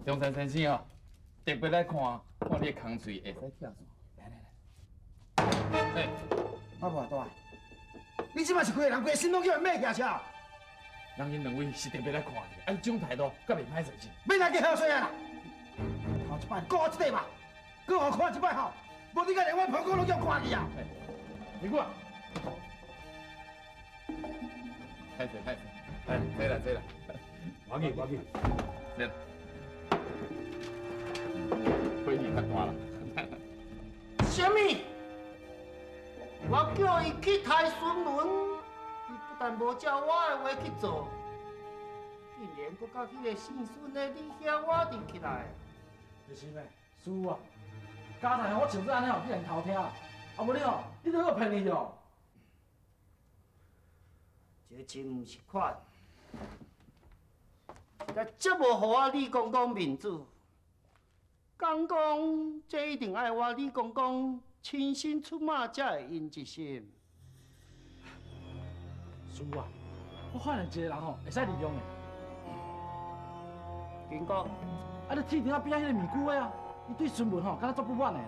中山先生哦，特別來看，看你的空喙會使拆線。來來來，欸，我無大，你這擺是規个人規个心攏叫人罵起來，人𪜶兩位是特別來看你，啊，這種態度，敢袂歹勢是？欲來加好勢啊啦！頭一擺顧我這塊嘛，閣予我看一擺吼，無你敢連我屁股攏叫看去啊！你看，歹勢歹勢，來，坐啦坐啦，無要緊無要緊，坐啦。會議較大啦。啥物？我叫伊去刣孫文，伊不但無照我的話去做，竟然閣佮彼个姓孫的你遐倚陣起來。就是咩，師傅啊，家財我像做按呢吼，你會偷聽啊？啊無你吼，你都閣騙伊哦。這真毋是款，實在這無予我李公公面子。敢講這一定愛我李公公親身出馬才會贏一心。師傅啊，我發現一個人吼，會使利用的。金哥，啊，你鐵頂仔邊仔彼个面具的啊，伊對孫文吼，敢若足不滿的。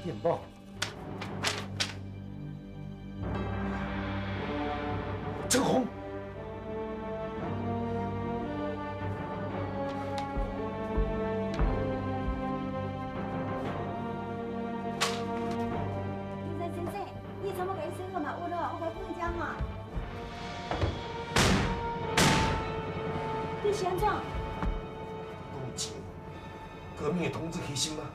電報。陳紅，中山先生，你怎麼共伊洗好嘛有咯？我共放遮吼。你是按怎？講真，革命的同志犧牲啊！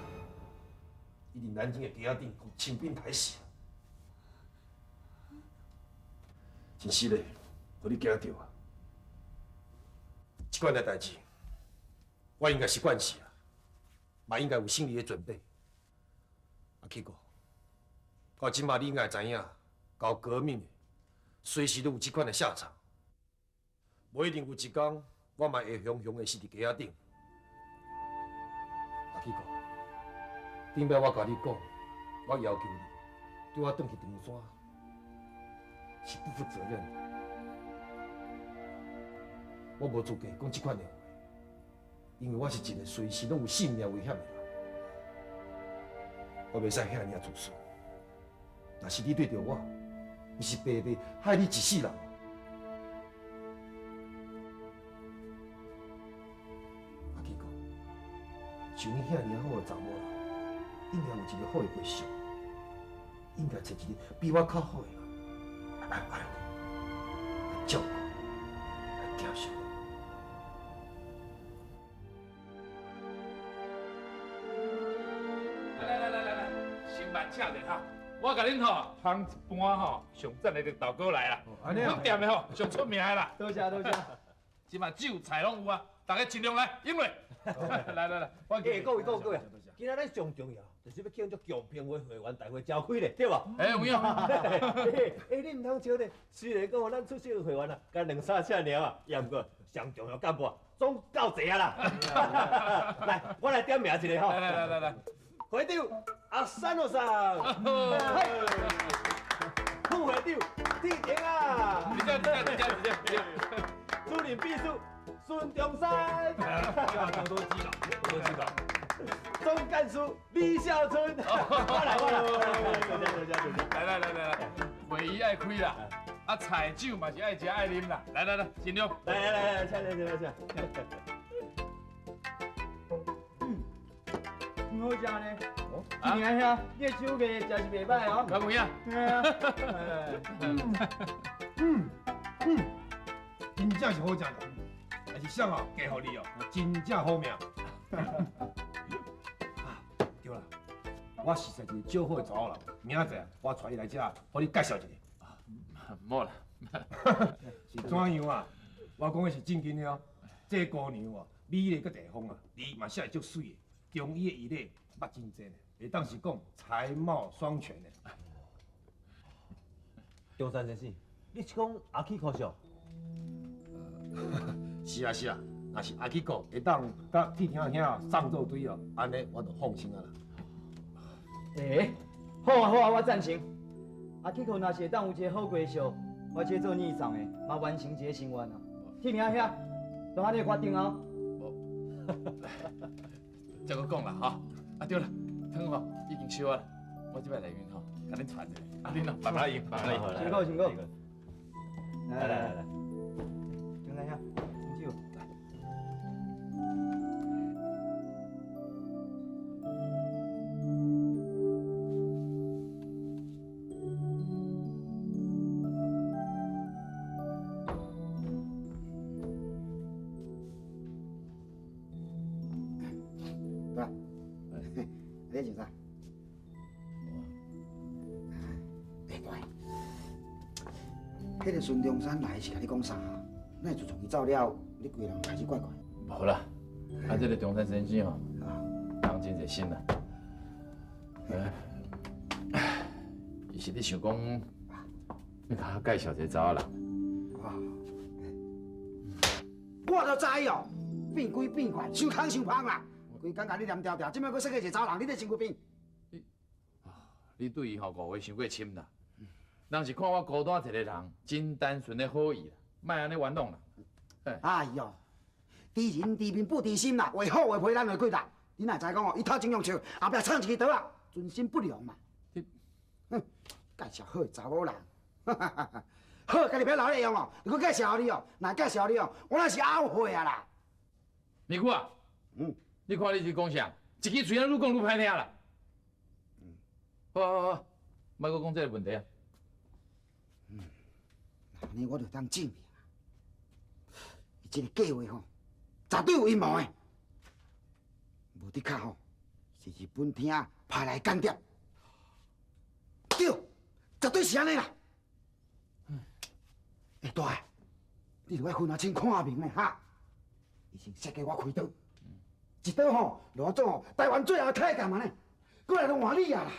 伊佇南京的街仔頂，予親兵刣死。真失禮，予你驚著啊！這款的代誌，我應該習慣勢啊，嘛應該有心理的準備。阿啟哥，到這馬你應該知影，搞革命的隨時都有這款的下場。無一定有一天，我嘛會雄雄的死佇街仔頂。阿啟哥，頂擺我共你講，我要求你對我轉去長山，是不負責任的。我無資格講這款的話，因為我是一個隨時攏有性命危險的人，我袂使遐爾仔自私。若是你對著我，毋是白白害你一世人。阿啟哥，像你遐爾好的查某人，應該有一個好的歸宿，應該揣一個比我較好的人來愛你，來照顧，來疼惜你。來來來來來來，先慢請者哈，我共恁吼捧一盤吼上讚的綠豆糕來啦，阮店的吼上出名的啦。多謝多謝。這馬酒菜攏有啊，大家盡量來飲落。來來來，我欸，各位各位各位，今仔咱上重要，就是欲慶祝強評會會員大會召開咧，對無？欸，有影。欸，你毋通笑咧，雖然講咱出席的會員啊，干兩三尺爾啊，也毋過上重要幹部啊，總夠濟啊啦。來，我來點名一下吼。來來來來，會長阿三老三，副會長鐵頂啊，直接直接直接直接，主任秘書孫中山，多多指教，多多指教。總幹事李孝春，我來我來，多謝多謝多謝。來來來來來，會議愛開啦，啊菜酒嘛是愛食愛啉啦，來來來，盡量。來來來來，請請請請。嗯，好食呢。今年兄，你的手藝真是袂䆀哦。敢有影？對啊。嗯嗯，真正是好食的，但是啥啊嫁予你哦，真正好命。啊，對啦，我實在一個足好的查某人，明仔載我帶伊來遮，予你介紹一下。無啦。是怎樣啊？我講的是正經的哦。這姑娘哦，美麗閣大方啊，字嘛寫會足媠的，中醫的醫理捌真濟呢，會當是講才貌雙全的。中山先生，你是講阿啟科少？是啊是啊，若是阿基哥會當佮鐵兄兄送做對哦，按呢我就放心啊啦。欸，好啊好啊，我贊成。阿基哥若是會當有一個好歸宿，我這做二送的嘛完成一個心願啊。鐵兄兄，就按呢決定啊。再閣講啦，吼。啊對啦，湯吼已經燒啊，我這擺內面吼，共恁傳一下。啊恁哦，慢慢用，慢慢用。辛苦辛苦。來來來來，張三兄，飲酒。對，你做啥？欸，對，彼個孫中山來是共你講啥？哪會自從伊走了，你規个人開始怪怪？無啦，啊，這個中山先生吼，人真熱心啦。伊是咧想講，欲共我介紹一個查某人。我就知哦，變鬼變怪，傷空傷芳啦。規工共你黏牢牢，這擺閣設計一個查某人，你咧身軀邊？你對伊吼誤會傷過深啦。人是看我孤單一個人，真單純的好意啦，莫按呢冤枉啦。哎喲，知人知面不知心啦，話好話歹咱會記啦。你哪知講哦？伊頭前用笑，後壁藏一支刀仔，存心不良嘛。哼，介紹好的查某人，好，家己欲留咧用哦，閣介紹予你哦，若介紹你哦，我那是後悔啊啦。美姑啊，你看你是講啥？一支喙仔愈講愈歹聽啦。好好好，莫閣講這個問題啊。按呢我就當證明啊，伊這個計劃吼，絕對有陰謀的。無的確吼，是日本廳派來間諜。對，絕對是按呢啦。欸，大，你著愛分仔清看明的哈。伊先設計我開刀，一刀吼，落做吼台灣最後的太監嘛呢，過來就換你啊啦。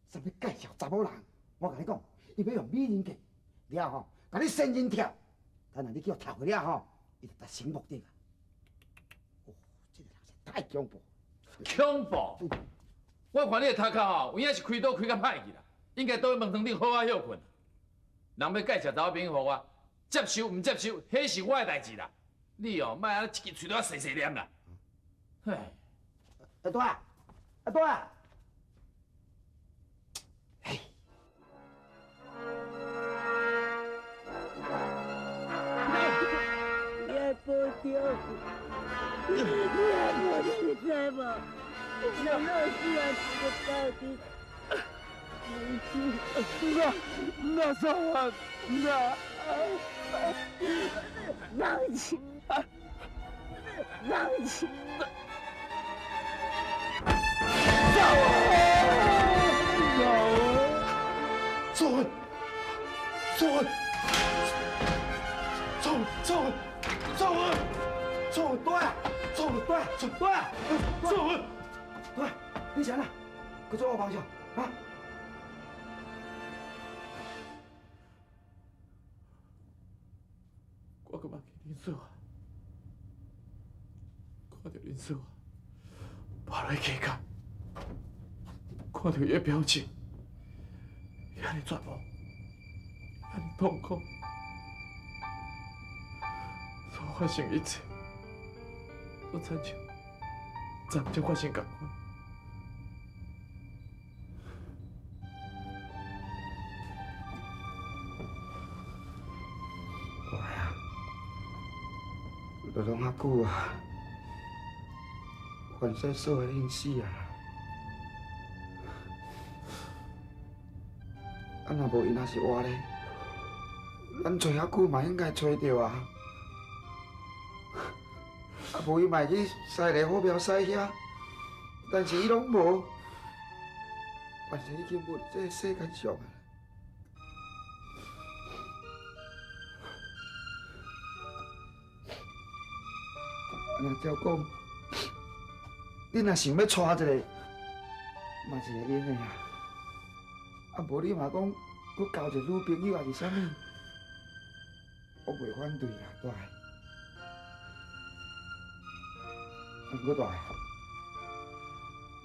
啥物介紹查某人？我共你講，伊欲用美人計，了後吼，共你仙人跳，等下你叫跳過了吼，伊就達成目的啊。哦，這個人實太恐怖。恐怖！我看你的頭殼吼，有影是開刀開甲歹去啦，應該倒去門床頂好好歇睏。人欲介紹查某朋友予我，接受毋接受，彼是我的代誌啦。你哦，莫按呢一支喙都細細念啦。唉，阿大，阿大。你愛保重，你愛保重，你知無？老師也是個到底。那啥啊？那放棄，放棄。走啊！走啊！走走走啊！走对，走对，走对，走对，你啥啦？去做我帮手啊！我阁嘛去林淑华，看著林淑华跋落去脚，看著伊的表情，遐爾絕望，遐爾痛苦，所發生一切，都親像昨才發生仝款。就拢遐久啊，凡世所的恁死啊！啊，若無伊若是活咧，咱揣遐久嘛應該揣著啊！啊，無伊嘛會去西螺虎廟西遐，但是伊攏無，凡世已經無佇這個世間上啊！若照講，你若想欲娶一個，嘛是會用的啊。啊，無你嘛講，閣交一個女朋友還是啥物，我袂反對啦，大。毋過大，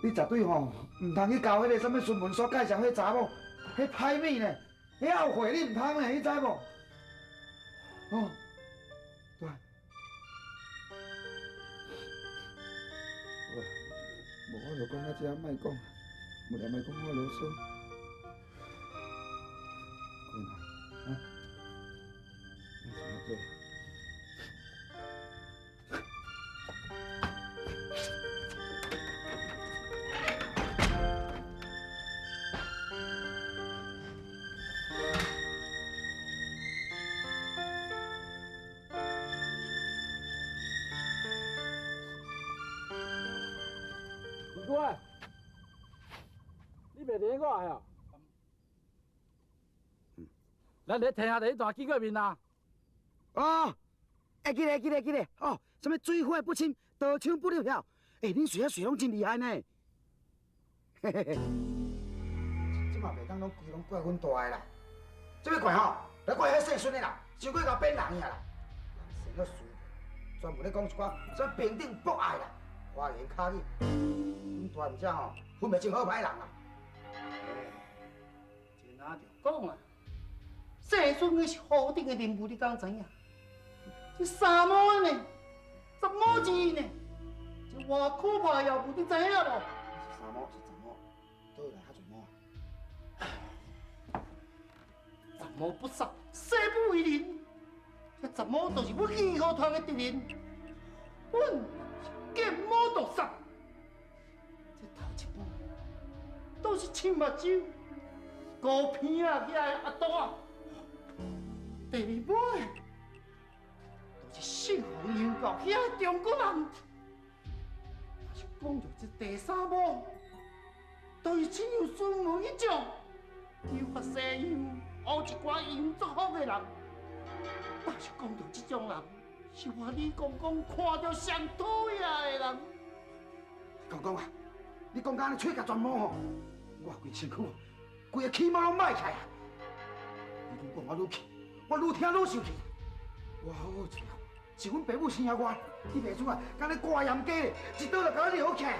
你絕對吼毋通去交彼個啥物孫文所介紹彼查某，彼歹物呢，彼後悔你毋通呢，你知無？哦，對。無我就講到這，莫講，無聊莫講我囉嗦。睏啊，啊，咱是按怎做？二哥啊，你袂伫咧我哦？咱咧天下第一大见过面啦。哦，會記得，記得，記得哦。啥物水火不侵，刀槍不入曉。欸，恁水啊水攏真厲害呢。嘿嘿嘿，這嘛袂當攏規攏怪阮大的啦。這欲怪吼，來怪彼姓孫的啦，傷過𠢕扁人去啊啦。人生了輸，專門咧講一寡啥物平等博愛啦，花言巧語。阮大毋才吼分袂清好歹人啦。這哪著講啊？姓孫的是何等的人物，你敢知影？這三毛呢，十毛之一呢，這偌可怕的妖物，你知影無？是三毛是十毛，佗来較濟毛啊？十毛不杀，誓不为人。這十毛就是阮義和團的敵人，阮是見魔毒殺。這頭一步都是青目睭，高鼻仔遐的阿杜仔。第二尾，就是信奉洋教遐的中國人。若是講著這第三毛，就是親像孫文彼種，留學西洋，學一寡洋作風的人。若是講著這種人，是我李公公看著上討厭的人。公公啊，你講甲按呢喙共全毛吼，我規身軀，規个起毛攏歹起來啊！你愈講我愈氣，我愈聽愈生氣。我好好一條，是阮爸母生下我，你袂输啊，敢若掛鹽雞咧，一刀就共我撩起來。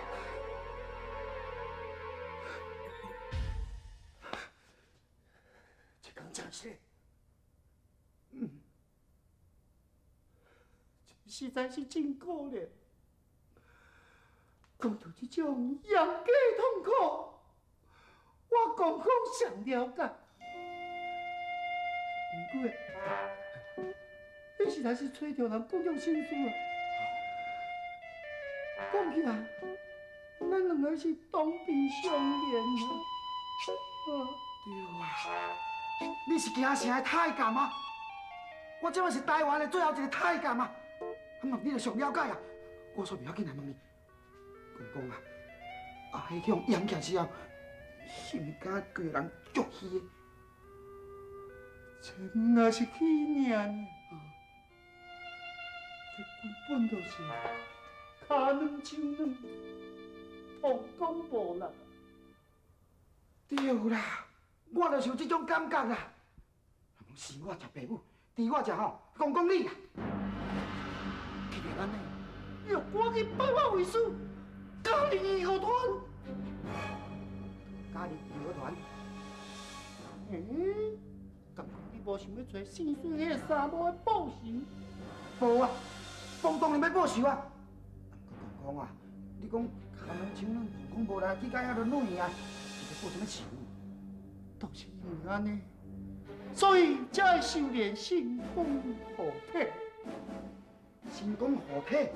這講真實。實在是真可憐。講到這種養家痛苦，我公公上了解。毋過，你實在是揣著人講著心事啊。講起來，咱兩个是同病相憐啊。對啊，你是京城的太監嗎？我這擺是台灣的最後一个太監啊！啊，你就上了解啊！我煞袂要緊來問你，公公啊，啊，彼去予淹起來之後，是毋是敢叫人足虚的？這毋也是虚尔呢，這根本就是跤軟手軟，同工無力。對啦，我就是有這種感覺啦。是我食爸母，豬我食吼，公公你啦。既然按呢，你就趕緊拜我為師，加入義和團。加入義和團？欸，敢講你無想欲揣姓孫彼个三毛的報仇？無啊，公當然欲報仇啊！公公啊，你講跤軟手軟，公公無來去到遐就軟啊，是欲報啥物仇？就是因為按呢，所以才會修煉神功護體。神功護體？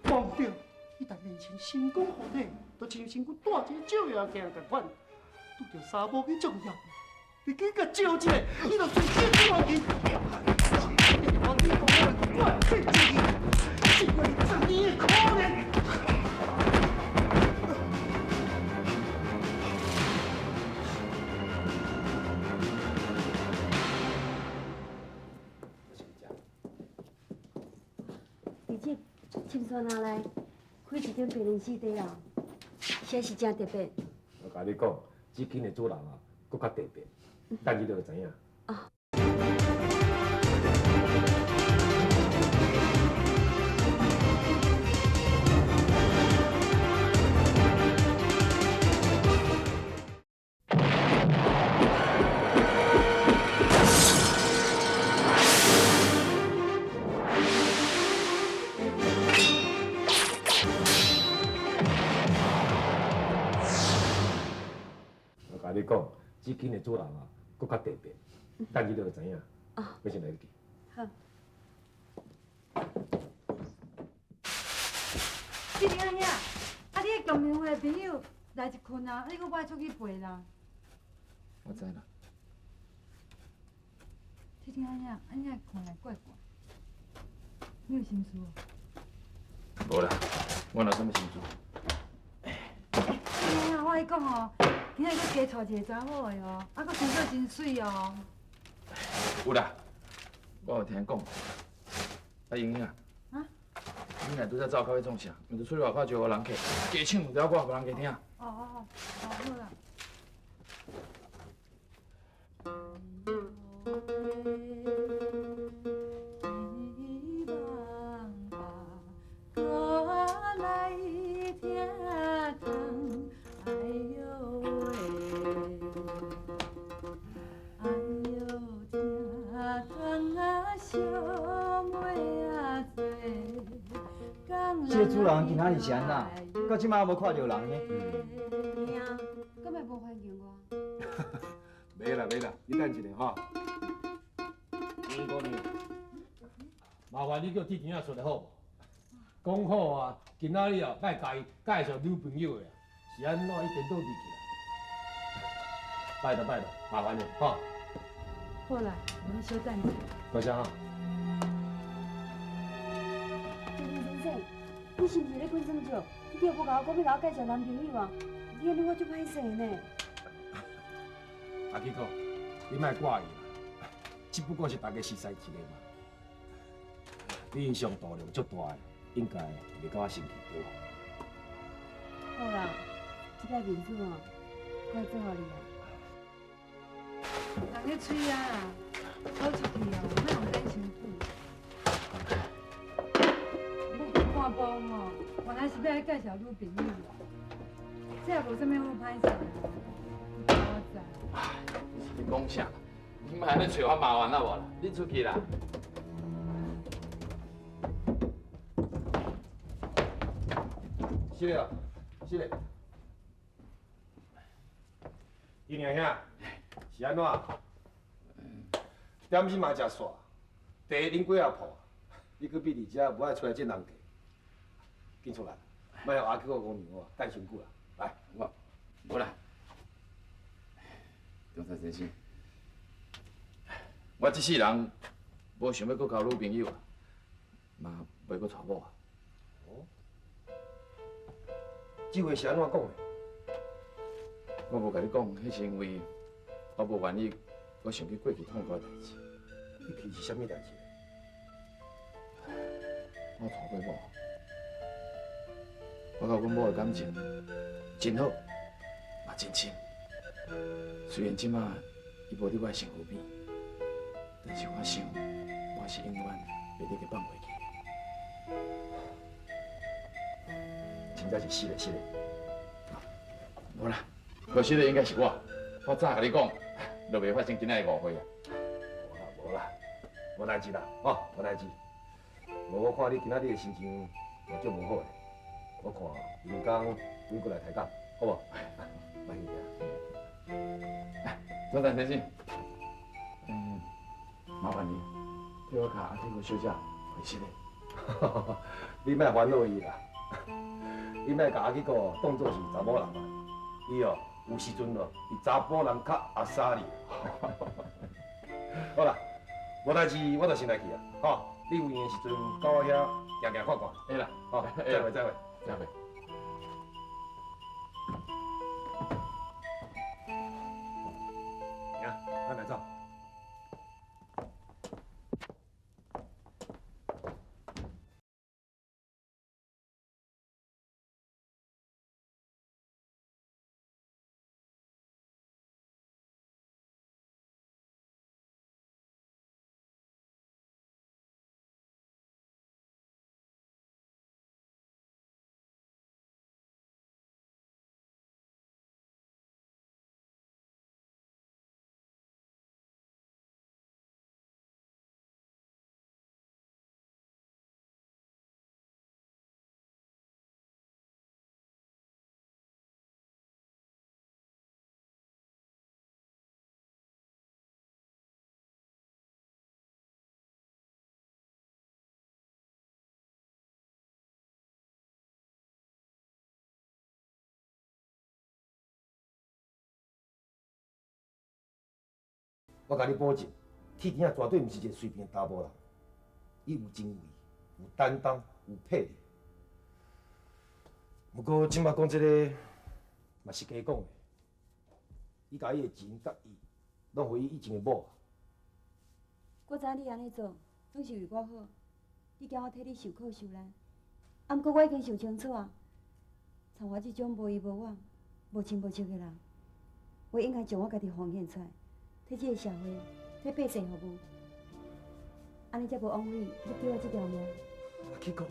講對，一旦練成神功護體，就親像身軀帶一个照妖鏡仝款，拄著三毛彼種妖，你去共照一下，伊就隨便出來去。我你講我怪變自己，是因為十年的苦練。深山仔內開一間白靈士地啊，實在是真特別。我共你講，這間的主人啊，閣較特別，等你就會知影。哦。共你講，這間的主人啊，閣較特別，等你就會知影。哦。我先來去。好。志玲阿兄，啊，你的共鳴會的朋友來一群啊，你閣無愛出去陪人？我知啦。志玲阿兄，啊你看來怪怪，你有心事無？無啦，我哪啥物心事？志玲阿兄，我跟你講哦，今仔閣加娶一個查某的哦，啊，閣生做真媠哦。有啦，我有聽講。啊，英英啊，啊？你若拄才走到去創啥？毋是出去外口招呼人客，加唱有条歌，予人家聽。哦哦哦，哦好啦。這個主人今仔日是按怎？到這擺猶無看著人呢？嘿啊，敢會無歡迎我？袂啦袂啦，你等一下吼。林姑娘，麻煩你叫鐵甜仔出來好無？講好啊，今仔日哦，愛共伊介紹女朋友的，是按怎伊顛倒味去啦？拜託拜託，麻煩你吼。好啦，我們小等一下。多謝哈。志明先生，你是毋是咧滾耍笑？你著無共我講欲共我介紹男朋友啊？你按呢我足歹勢呢。阿基哥，你莫掛意啦，只不過是大家熟悉一下嘛。你印象度量足大的，應該袂共我生氣對無？好啦，這擺面子哦，我會做予你啊。人咧喙啊，走出去哦，莫予等傷久。我看無吼，原來是欲來介紹女朋友啦。這也無啥物好歹勢啊，我知。你是咧講啥？你莫按呢揣我麻煩啊無啦？你出去啦。是嘞，是嘞。伊娘兄，是按怎？點心嘛食煞，茶啉幾仔泡，你閣秘佇遮無愛出來見人客，緊出來，莫予阿舅姑娘哦等傷久啦。來，我無啦。中山先生，我這世人無想欲閣交女朋友啊，嘛袂閣娶某啊。哦，這話是按怎講的？我無共你講，彼是因為我無願意閣想起過去痛苦的代誌。你提是啥物代誌？我娶過某，我佮阮某的感情真好，嘛真深。雖然這馬伊無佇我的身軀邊，但是我想我是永遠袂得去放袂記。真正是死咧死咧。無啦，可惜的應該是我，我早共你講，就袂發生今仔的誤會啊。無啦無啦，無代誌啦，吼，無代誌。無我看你今仔日的心情嘛足無好的，我看明天阮過來抬槓，好無？莫去中山先生，麻煩你替我共阿天哥小姐回信咧。你莫煩惱伊啦，你莫共阿基哥當做是查某人啊。伊哦有時陣哦比查埔人較阿莎哩。好啦，無代誌我就先來去啊，吼！你有閒的時陣到我遐行行看看。會啦，好，再會再會再會。行，咱來走。我共你保证，铁甜仔绝对毋是一个随便的查某人，伊有情义、有担当、有魄力。不过这摆讲这个嘛是假讲的，伊共伊的情佮意，拢予伊以前的某。我知影你按呢做，拢是为我好，你惊我替你受苦受难。啊，毋过我已经想清楚啊，像我这种无依无我、无亲无戚的人，我应该将我家己奉献出来，替这个社会、替百姓服务，按呢才无枉费你给我这条命。阿启哥，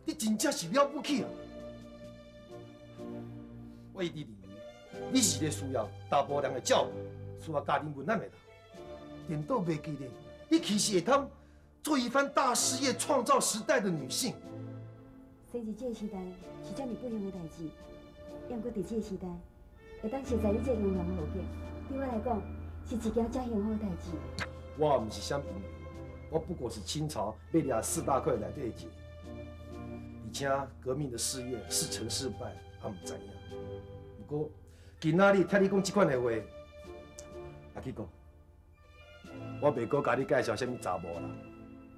你真正是了不起啊！我一直认为你是一个需要查埔人的照顾、需要家庭温暖的人。颠倒袂记咧，你其实会通做一番大事业、创造时代的女性。生伫这个时代是遮尔不幸的代志，也毋过伫这个时代，会当熟似你这个英雄豪杰，对我来讲是一件遮幸福的代志。我毋是啥英雄，我不过是清朝被掠四大块内底的一个，而且革命的事业是成是败，也毋知影。不过今仔日听你讲这款的话，阿启哥，我袂阁共你介绍啥物查某人，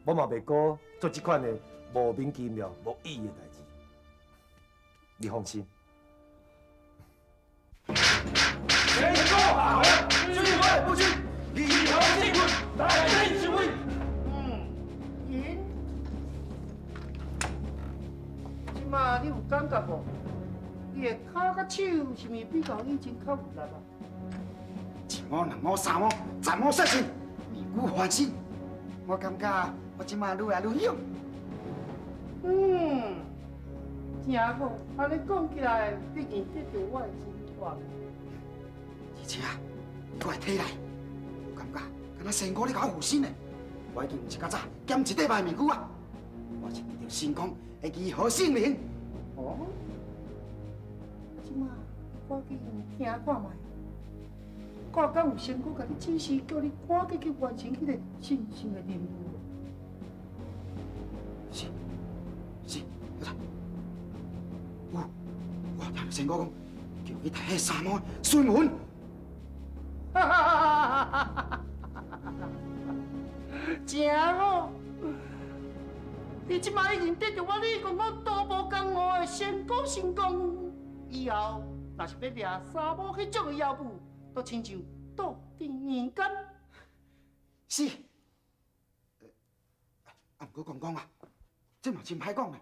我嘛袂阁做这款的莫名其妙、无意义的代志。你放心。前国下军威不屈，义和进军，大军之威。银，这马你有感觉无？你的跤佮手是毋是比较以前较有力啊？一摸、两摸、三摸、十摸杀尽，面具翻新。我感觉我这马愈来愈勇。真好，按呢讲起来，你已经得到我的真传。而且，你阁会体内，我感觉敢若仙姑咧共我附身呢。我已经毋是较早减一块拜面具啊，我是得著神功，会记好性灵。哦，这马赶紧听看觅，看敢有仙姑共你指示，叫你赶紧去完成彼个神圣的任务。是，是，有，我听著仙姑讲，叫去提彼三毛孙文。哈哈哈哈哈！真好，你这马已经得著我李公公徒步江湖的仙姑神功，以后若是欲掠三毛彼种的妖物，都亲像倒滴鱼竿。是。啊，毋过公公啊，这嘛真歹讲呢。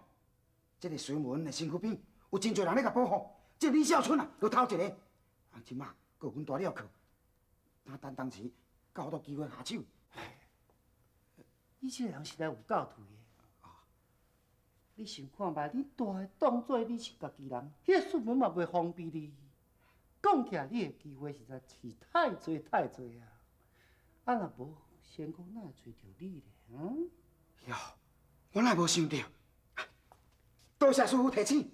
这个孙文的身躯边有真济人咧共保护，这李少春啊，就头一个。啊，这马阁有阮大了克，等当时较好多机会下手。你这个人实在有够颓的。你想看觅，你大个当做你是家己人，彼个孙文嘛袂防备你。讲起来，你的机会实在是太济太济啊！啊，若无仙姑哪会揣著你咧？嗯？哟，我哪会无想著？多谢师父提醒。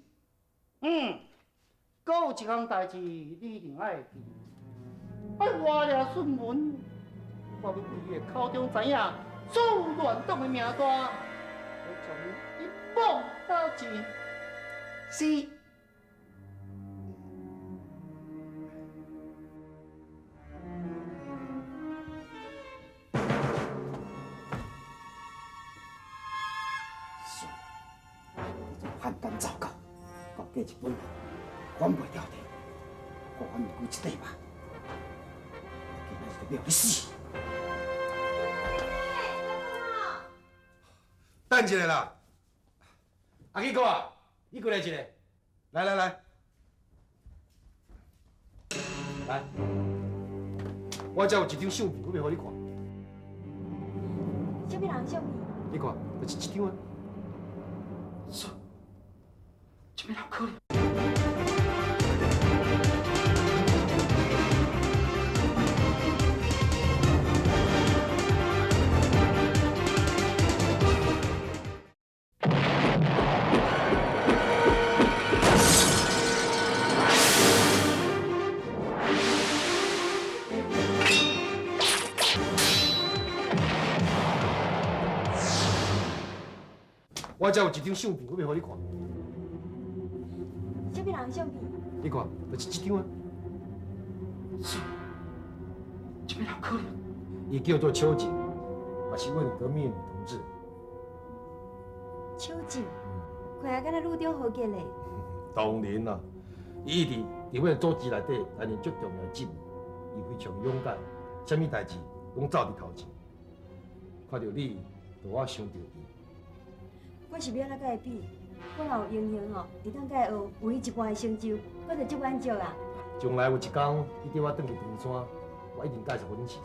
阁有一项代志，你一定爱记。爱活掠孙文，我欲对伊的口中知影所有乱党的名单，欲将伊一网打尽。是。汉奸走狗，到底日本人管袂牢的，我阮毋过一块肉，我今仔日就欲予你死！等一下啦，阿基哥啊，你过来一下，来来来，来，我这有一张相片，我欲予你看。啥物人相片？你看，就是这张啊。是，这边有可能？我这有一张相片，我欲予你看。啥物人相片？你看，就是这张啊。是，这边有可能？伊叫做秋瑾，嘛是阮革命女同志。秋瑾，看来敢若女中豪杰咧。当然啦，伊一直佇阮组織內底擔任足重要的職務，伊非常勇敢，啥物代誌攏走佇頭前。看著你，就我想著伊。我是欲按怎佮伊比？我若有榮幸吼，會當佮伊學有彼一半的成就，我就足滿足啊。將來有一天，你叫我轉去長山，我一定介紹予恁認識。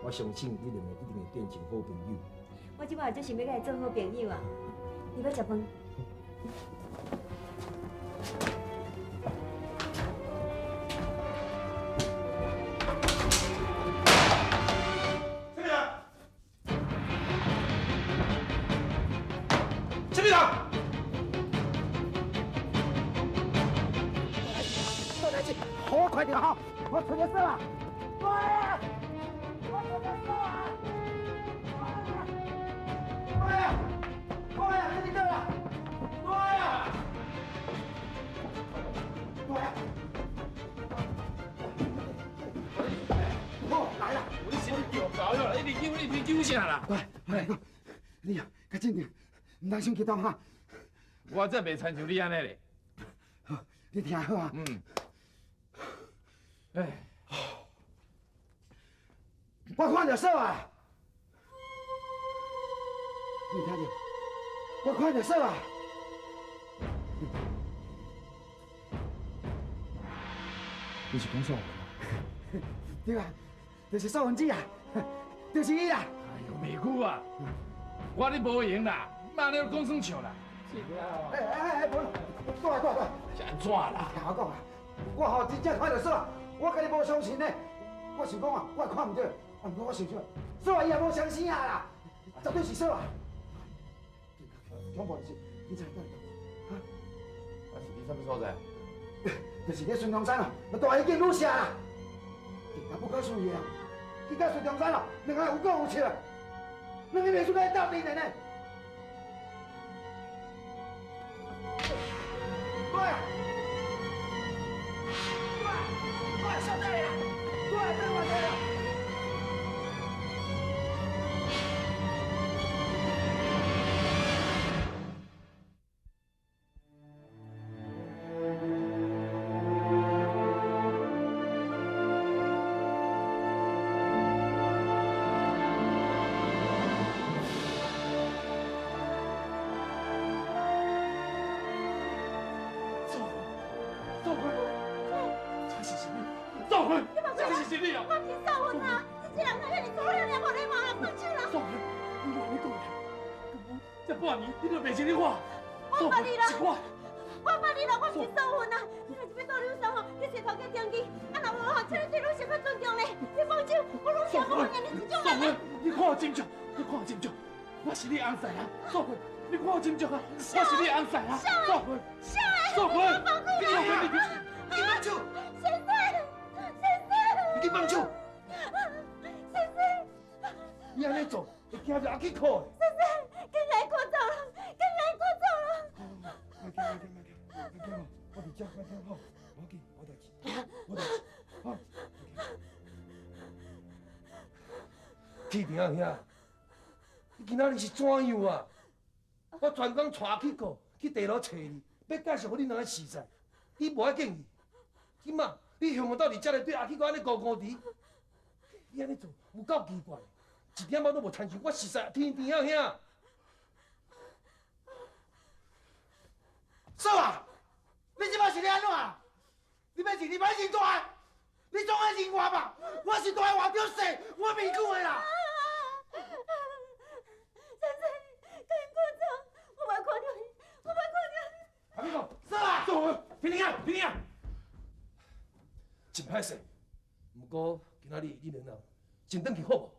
我相信你兩个一定會變成好朋友。我這擺就想欲佮伊做好朋友啊！你欲食飯？啥物人？啥物人？倒來去，好快點哈！我出去耍啦！喂，我出去耍啊！喂，喂，你佇佗啦？喂啊！喂啊！好來啦！你是咧叫狗啦？你叫你叫啥啦？喂，喂，你啊，較鎮定，毋通傷激動哈。我這袂親像你按呢咧。好，你聽好啊。嗯。哎，我看著嫂啊！你聽著，我看著嫂啊！你是講素雲啊？對啊，就是素雲姊啊，就是伊啦。哎呦，美姑啊，我咧無閒啦，莫咧講耍笑啦。哎哎哎，無，過來過來過來。是按怎啦？聽我講啊，我吼真正看著嫂，我家己無相信呢。我想講啊，我也看毋著，啊，毋過我想想，嫂伊也無相信啊啦，絕對是嫂啊。恐怖的是，你知佗佇佗？哈？啊是佇啥物所在？就是咧孫中山啊，嘛蹛彼間旅社啦。也不可思議啊！伊佮孫中山哦，兩个有講有笑，兩个袂輸佮伊鬥陣的呢。對啊！對，對，小弟啦，對，對我對啦。你都袂认得我？我捌你啦！我捌你啦！我毋是素雲啊！你若是欲鬥女婿吼，你洗頭家登記，啊若無吼，請你對女婿較尊重咧。你放手，我攏想無歡迎你這種人。素雲，你看我真足，你看我真足，我是你翁婿啊！素雲，你看我真足啊！我是你翁婿啊！素雲，素雲，你放你放手！先生，先生，你放手！先生，你按呢做，會驚著阿去苦的。先生，緊來看走了，緊來看走了。莫驚，莫驚，莫驚，莫驚吼！我佇遮，莫驚吼，無要緊，無代誌，無代誌，吼。鐵定仔兄，你今仔日是怎樣啊？我專工帶去過去地牢揣你，欲介紹予恁兩个認識，你無愛見伊。這馬你向我鬥佇遮來對阿去閣按呢糊糊佇，你按呢做有夠奇怪，一點仔都無親像我熟似天甜仔兄。嫂啊，你這擺是咧按怎？你欲認你莫認大，你總愛認我吧？我是大活著勢，我面具的啦。先生，趕緊看走，我無愛看著伊，我無愛看著伊。阿美哥，嫂啊，嫂，天甜仔，天甜仔，真歹勢，毋過今仔日你兩人先轉去好無？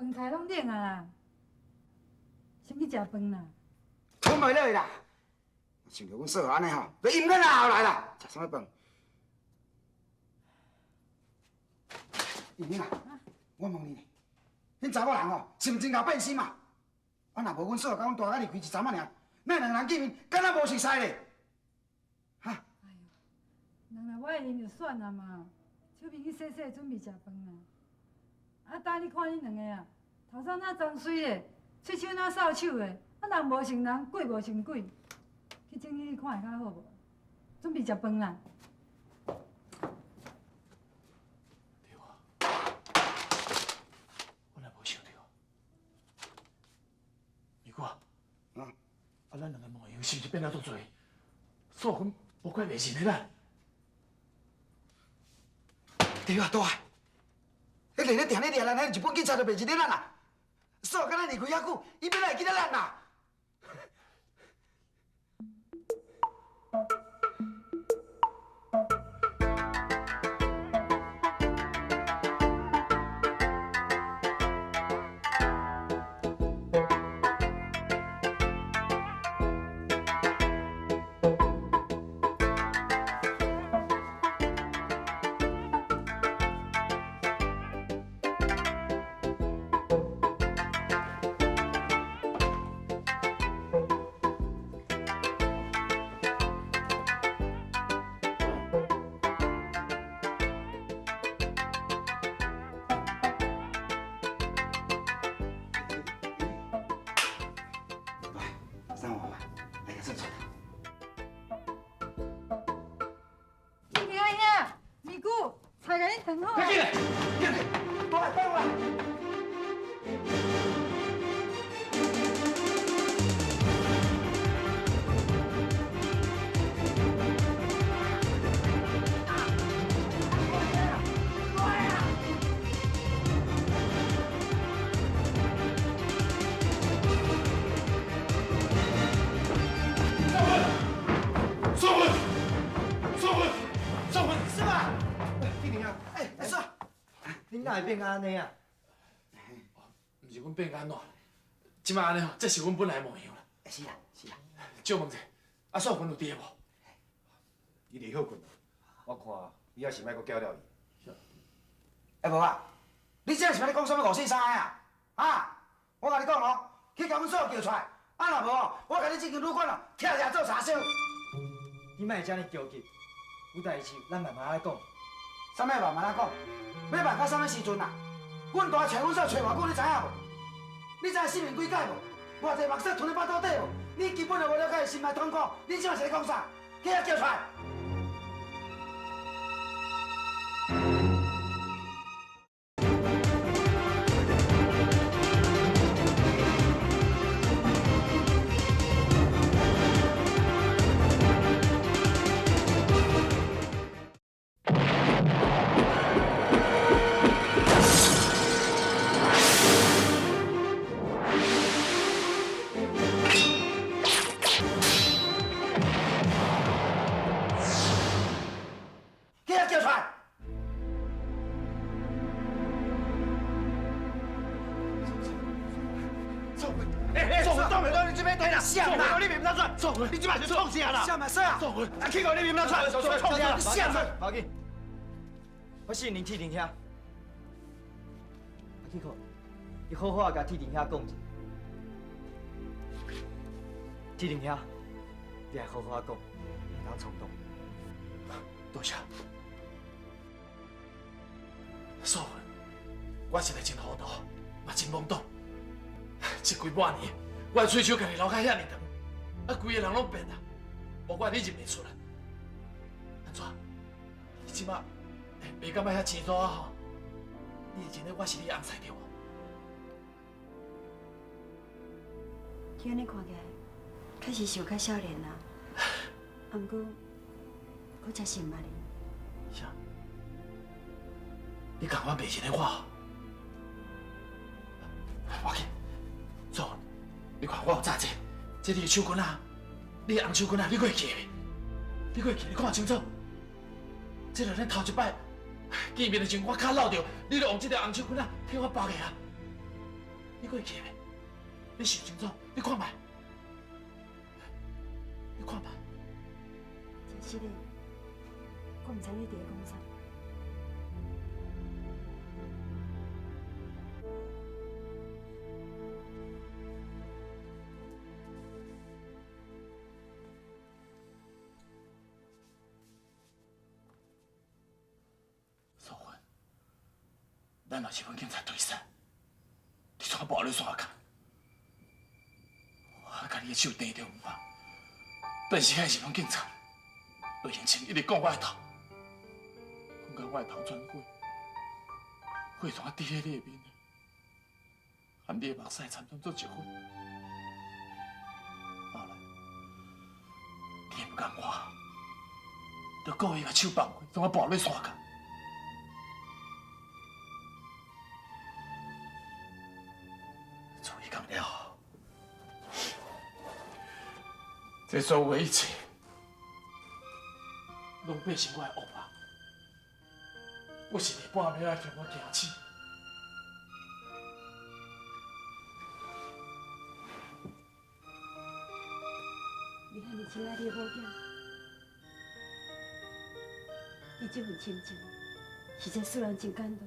饭菜拢冷啊啦，先去食饭啦。吞袂落去啦！想著阮嫂按呢吼，就淹到喉来啦！食啥物饭？玉玲啊，我问你，恁查某人吼，是毋真𠢕变心啊？啊，若无阮嫂佮阮大甲离开一阵仔尔，咱两人见面，敢若无熟似咧？哈？人若无爱啉就算啊嘛，手边去洗洗，准备食饭啦。啊，今你看恁两个啊，头先若脏水咧，喙手若扫帚的，啊人无像人，鬼无像鬼，去整理看会较好无？准备食饭啦。对啊，我若无想著，二哥啊，啊，咱两个模样是毋是变了足济？素芬无怪袂认得咱。对啊，大，彼个咧定咧掠咱，彼日本警察就袂认得咱啦。嫂佮咱离开遐久，伊欲哪会记得咱啦？三娃娃，来个算出。志明阿兄，咪姑，菜共恁烫好。快进来，进来，过来，过来。哪会变按呢啊？毋是阮变按怎，这摆按呢吼，这是阮本来模样啦。是啦，是啦。借问者，啊，素芬有伫无？伊伫歇睏，我看你还是莫阁搅扰伊。欸，无啊，你这是欲咧讲啥物五四三的啊？啊！我共你讲哦，去共阮嫂叫出来，啊若无哦，我共你这间旅馆哦，拆拆做柴烧。你莫遮尔着急，有代志咱慢慢仔讲。啥物慢慢仔讲？欲慢到啥物时阵啊？阮大揣阮嫂揣偌久，你知影无？你知影失眠几摆无？偌济目屎吞咧腹肚底无？你根本就无了解心内痛苦，你这马是咧讲啥？去遐叫出来！去遐叫出来！素芬，素芬，当然你这边对啦，啥啦？你袂毋通出，素芬，你这摆是创啥啦？啥嘛说啊？素芬，啊，去过你袂毋通出，创啥？啥嘛？无要紧，我信任铁定兄。啊，去过，你好好仔共铁定兄讲一下。铁定兄，你爱好好仔讲，毋通冲动。多谢。素芬，我实在真糊涂，嘛真懵懂。这几百年，我的喙手家己留甲遐尔长，啊，规个人拢变啊，无怪你认袂出来。按怎？你这马袂感觉遐青山啊吼？你会认得我是你翁婿对无？你按呢看起来，确实是有较少年啊。啊，毋过，阁真是毋捌你。啥？你共款袂认得我？无要紧，素芬，你看我有扎这，这你的手巾仔，你的红手巾仔，你阁会记袂？你阁会记？你看清楚。这就咱头一摆见面的时阵，我跤落著，你就用这条红手巾仔替我缚的啊。你閣會記袂？你想清楚，你看覓，你看覓。真實的，我毋知你佇咧講啥。素芬，咱若是阮警察对杀，你怎跋咧山跤？我共你的手提著毋放，但是彼日本警察就用枪一直摃我的头，摃到我的头全血，血怎滴咧你的面，含你的目屎掺掺做一伙。后来你毋甘我，就故意共手放开，将我跋落山跤。自彼工了后，这所有的一切，拢变成我的噩梦。我是伫半暝仔将我惊醒。你遐尔亲爱你的某囝，你这份亲情，实在使人真感动。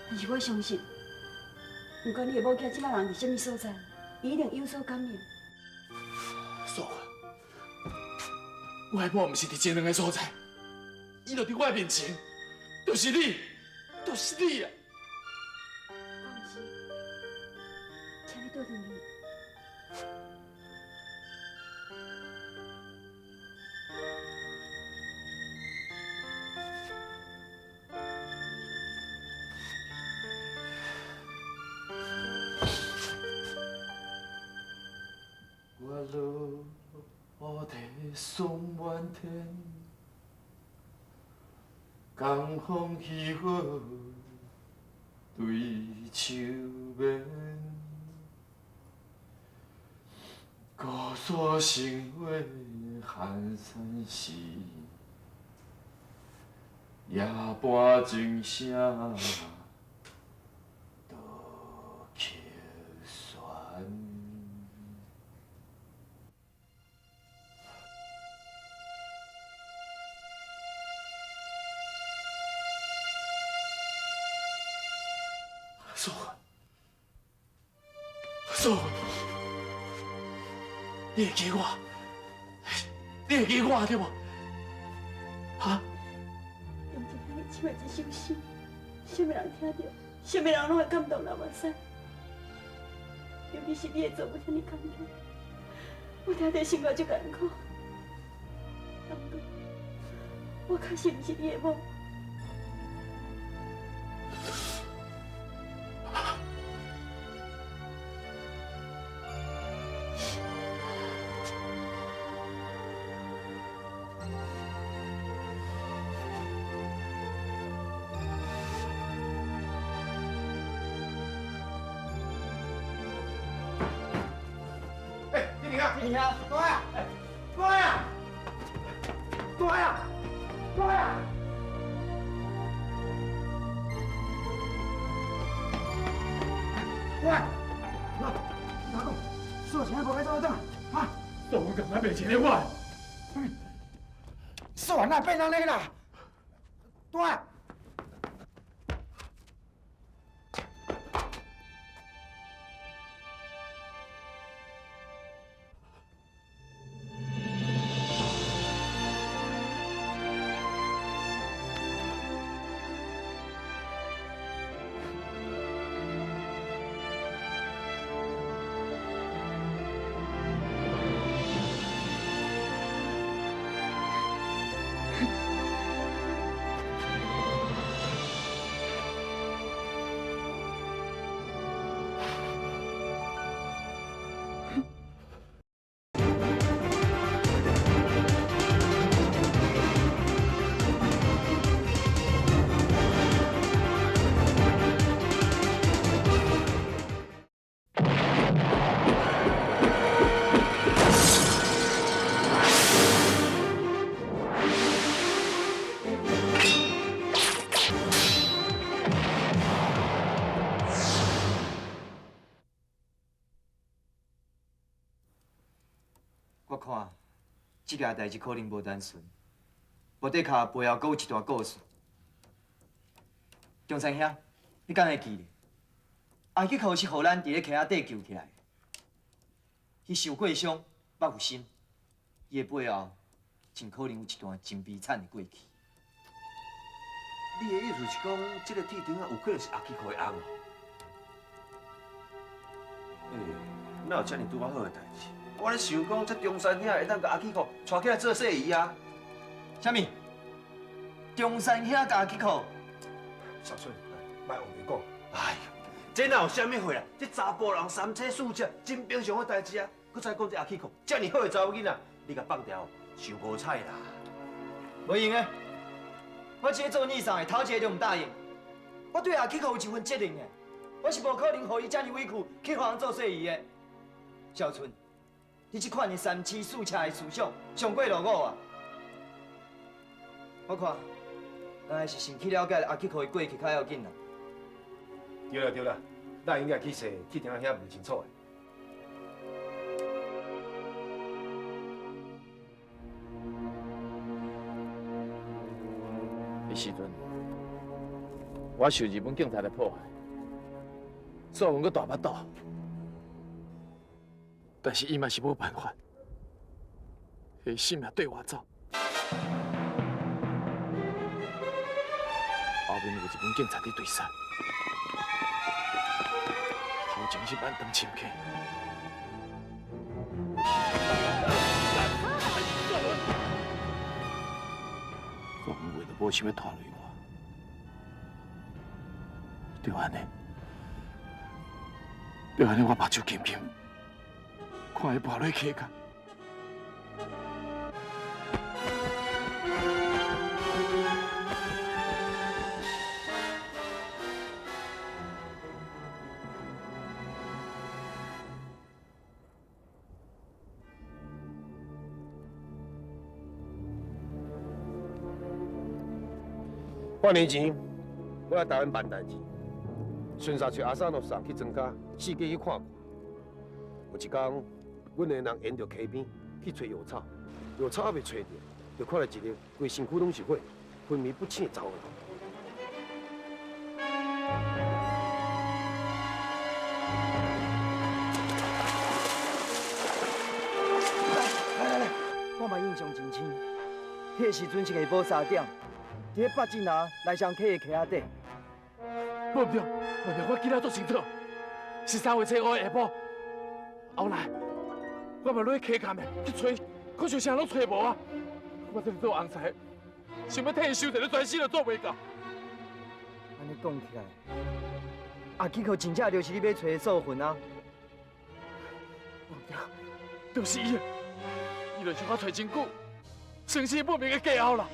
但是我相信，不管你的某囝这摆人伫啥物所在，伊一定有所感应。素芬，我的某毋是伫这两个所在，伊就伫我的面前，就是你，就是你啊！我毋是，请你倒转去。我落地送满天，江风起雨对树眠，高山成花寒山寺，夜半钟声到曲旋。素芬，素芬，你会记我？你会记我对无？哈？用这遐尔唱的一首诗，啥物人听著，啥物人拢会感动流目屎。尤其是你的做母遐尔坎坷，我听著心肝足艰苦。不过，我确实毋是你的某。变按呢啦？对。素我看這件代誌可能無單純，無的確背後閣有一段故事。中山兄，你敢會記得？阿吉可是予咱佇咧溪仔底救起來，伊受過傷，捌有心，伊的背後真可能有一段真悲慘的過去。你的意思是講，這個鐵腸仔有可能是阿基可的翁哦？欸，哪有遮爾拄仔好的代誌？我咧想講，這中山兄會當共阿基可帶起來做細姨啊？啥物？中山兄共阿基可？小春，莫胡讲。哎呦，這哪有啥物货啊？這查埔人三妻四妾，真平常的代誌啊！閣再講這阿基可，遮爾好的查某囡仔，你共放掉，傷無彩啦。無用的，我這個做二嫂的，頭一個就毋答應。我對阿基可有一份責任的，我是無可能予伊遮爾委屈去予人做細姨的。小春，你這款的三妻四妾的思想，上過落伍啊！我看，咱還是先去了解阿基可的過去較要緊啦。對啦對啦，咱應該去踅鐵腸仔兄問清楚的。彼時陣，我受日本警察的迫害，素雲閣大腹肚，但是伊嘛是無辦法，下性命缀我走。後面有日本警察佇追殺，頭前是萬丈深坑。素雲為著無想欲拖累我，就按呢，就按呢，我目睭金金，看伊跋落溪坎。半年前，我来台湾办代志，顺续揣阿三诺送去庄家四界去看看。有一天，阮的人沿著溪边去揣药草，药草犹未揣著，就看到一个规身躯拢是血、昏迷不醒的查某人。来来来，我嘛印象真深，彼个时阵是下晡3点。伫咧北进拿来双溪的溪仔底。无毋对，无对，我记得足清楚，是3月初5的下晡。后来我嘛落去溪坎的去揣，可是啥拢揣无啊！我这里做翁婿，想欲替伊收一个全身都做袂到。按呢讲起来，阿基可真正就是你欲揣的素魂啊！无毋对，就是伊，伊就是我揣真久，生死不明的过后啦。